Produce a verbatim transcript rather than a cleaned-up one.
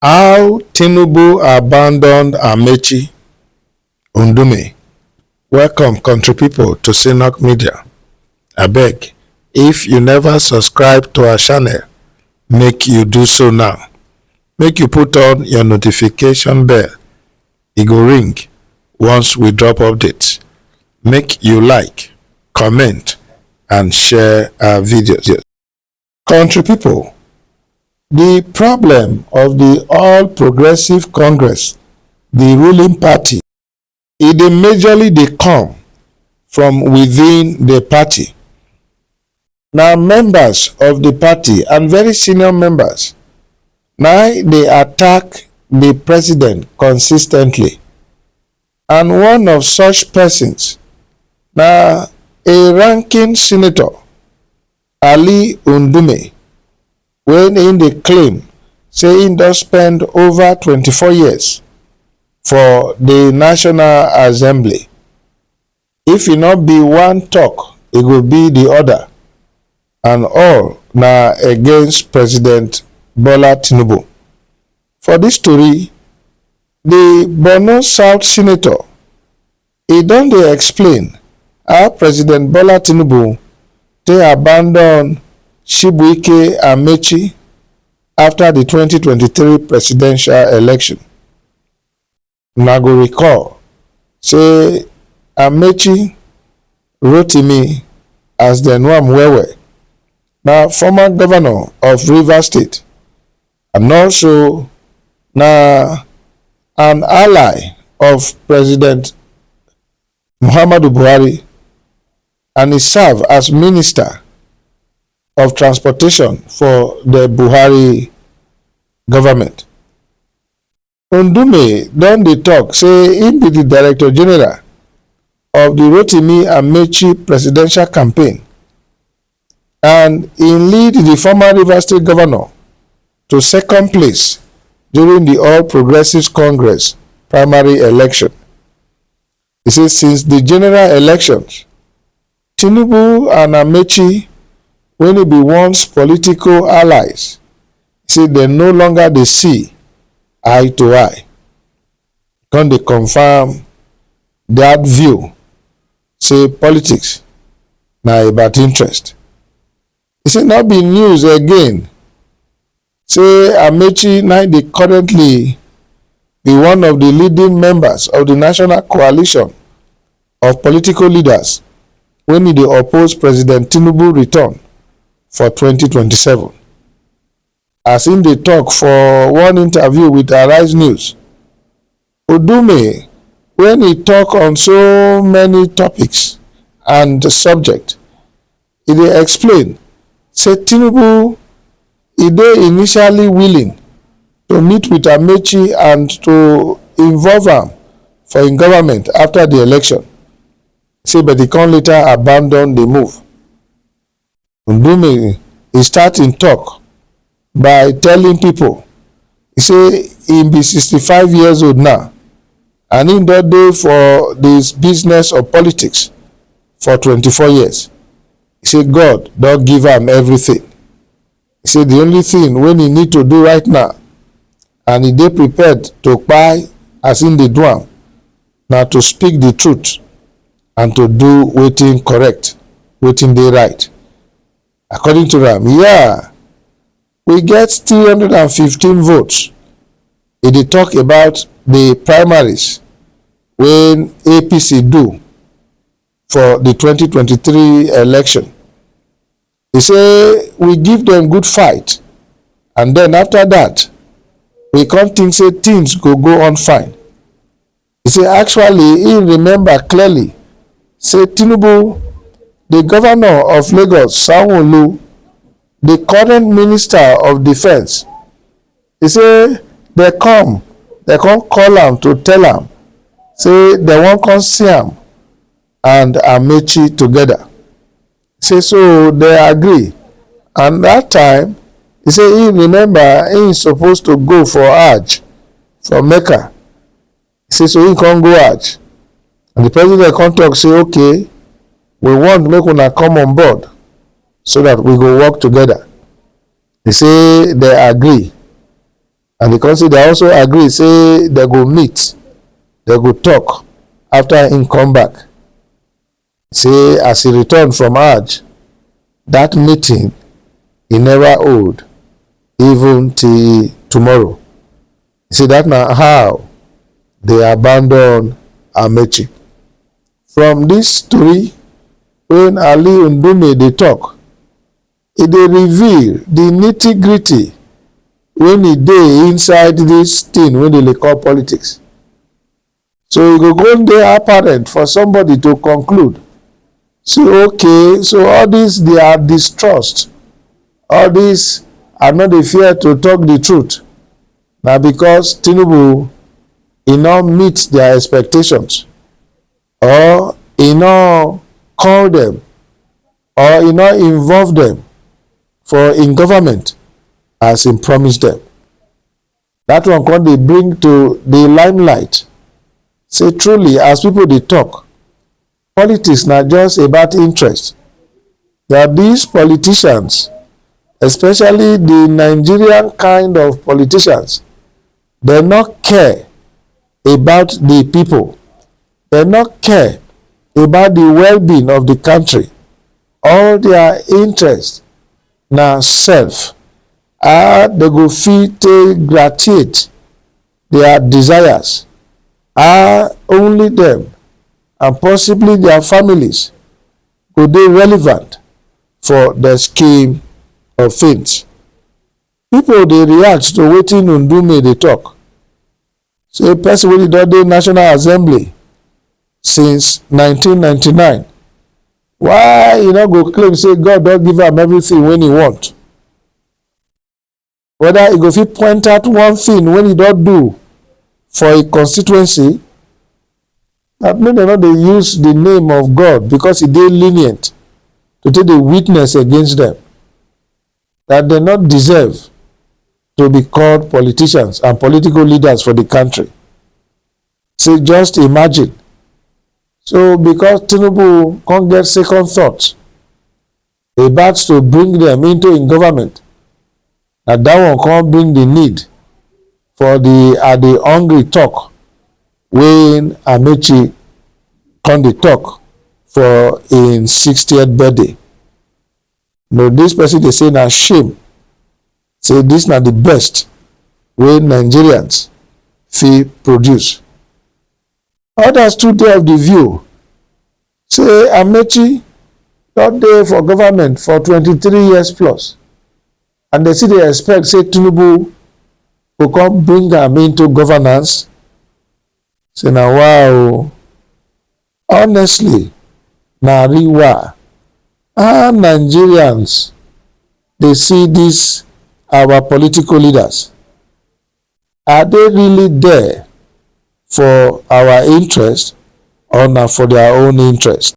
How Tinubu abandoned Amechi. Ndume. Welcome, country people, to Synok Media. Abeg, if you never subscribe to our channel, make you do so now. Make you put on your notification bell. E go ring once we drop update. Make you like, comment, and share our videos. Country people, the problem of the All Progressive Congress, the ruling party, e dey majorly dey come from within the party. Na members of the party, and very senior members, na dey attack the president consistently. And one of such persons na a ranking senator, Ali Ndume, wey im dey claim say im don spend over twenty-four years for the National Assembly. If e no be one talk, e go be the other, and all na against President Bola Tinubu. For this story, the Borno South senator, e don dey explain how President Bola Tinubu take abandon Chibuike Amechi after the twenty twenty-three presidential election. Una go recall say Amechi Rotimi, as dem know am well well, na former governor of Rivers State, and also na an ally of President Muhammadu Buhari, and he serve as Minister of Transportation for the Buhari government. Ndume don dey talk say im be the Director General of the Rotimi Amechi presidential campaign, and im lead the former Rivers State governor to second place during the All Progressives Congress primary election. E say since the general elections, Tinubu and Amechi, wey e be once political allies, say dem no longer dey see eye to eye. Come dey confirm that view, say politics na about interest. E say no be news again say Amechi na dey currently be one of the leading members of the National Coalition of political leaders wey e dey oppose President Tinubu return for twenty twenty-seven. As im dey talk for one interview with Arise News, Ndume, wey e talk on so many topics and subject, e dey explain say Tinubu, e dey initially willing to meet with Amechi and to involve am for im government after the election. Say, but e come later abandon the move. Ndume, e start im talk by telling people, e say im be sixty-five years old now, and im don dey for this business of politics for twenty-four years. E say God don give am everything. E say the only thing wey e need to do right now, and e dey prepared to kpai as im dey do am, na to speak the truth and to do wetin correct, wetin dey right. According to am, yeah, we get three hundred and fifteen votes. E dey talk about the primaries wey A P C do for the twenty twenty-three election. E say we give dem good fight, and then after that, we come think say things go go on fine. E say actually, im remember clearly say Tinubu, the governor of Lagos, Sanwo-Olu, the current minister of defence, e say dem come, dem come call am to tell am say dem wan come see am and Amechi together. Say so dem agree, and that time, e say im remember im suppose to go for Hajj for Mecca. E say so im come go Hajj, and the president come talk say, okay, we want make una come on board so that we go work together. E say dem agree, And di council dey also agree say dem go meet, dem go tok afta im come back. Say as e return from Hajj, dat meeting e neva hold even till tomorrow. E say dat na how dey abandon Amaechi. From dis tori wey Ali Ndume dey tok, e dey reveal di nitty-gritty wey e dey inside dis tin wey dem dey call politics. So e go go dey apparent for somebody to conclude say, okay, so all dis dia distrust, all dis I no dey fear to tok di truth, na because Tinubu e no meet dia expectations, or e no call dem, or e no involve dem for im government as im promise dem. Dat one come dey bring to di limelight say truly, as pipo dey tok, politics na just about interest. Dat dis politicians, especially di Nigerian kind of politicians, dem no care about di pipo. Dem no care about di well-being of di kontri. All dia interest na self, how dem go fit take gratiate dia desires, how only dem and possibly dia families go dey relevant for di scheme of tins. Pipo dey react to wetin Ndume dey tok, say pesin wey don dey National Assembly since nineteen ninety-nine, why e no go claim say God don give am everytin wey e want? Weda e go fit point out one tin wey e don do for im constituency, dat make dem no dey use di name of God, because e dey lenient to take dey witness against dem, dat dem no deserve to be called politicians and political leaders for di kontri. Say just imagine. So because Tinubu come get second thought about to bring dem into im government, na dat one come bring di need for di I dey hungry tok wey Amaechi come dey tok for im sixtieth birthday. No, dis pesin dey say na shame, say dis na di best wey Nigerians fit produce. Odas too dey of di view say Amaechi don dey for government for twenty-three years plus, and dem still dey expect say Tinubu go come bring am into governance. Say na wa o. Honestly, na real wa. How Nigerians dey see dis our political leaders? Are dey really there for our interest, or na for dia own interest?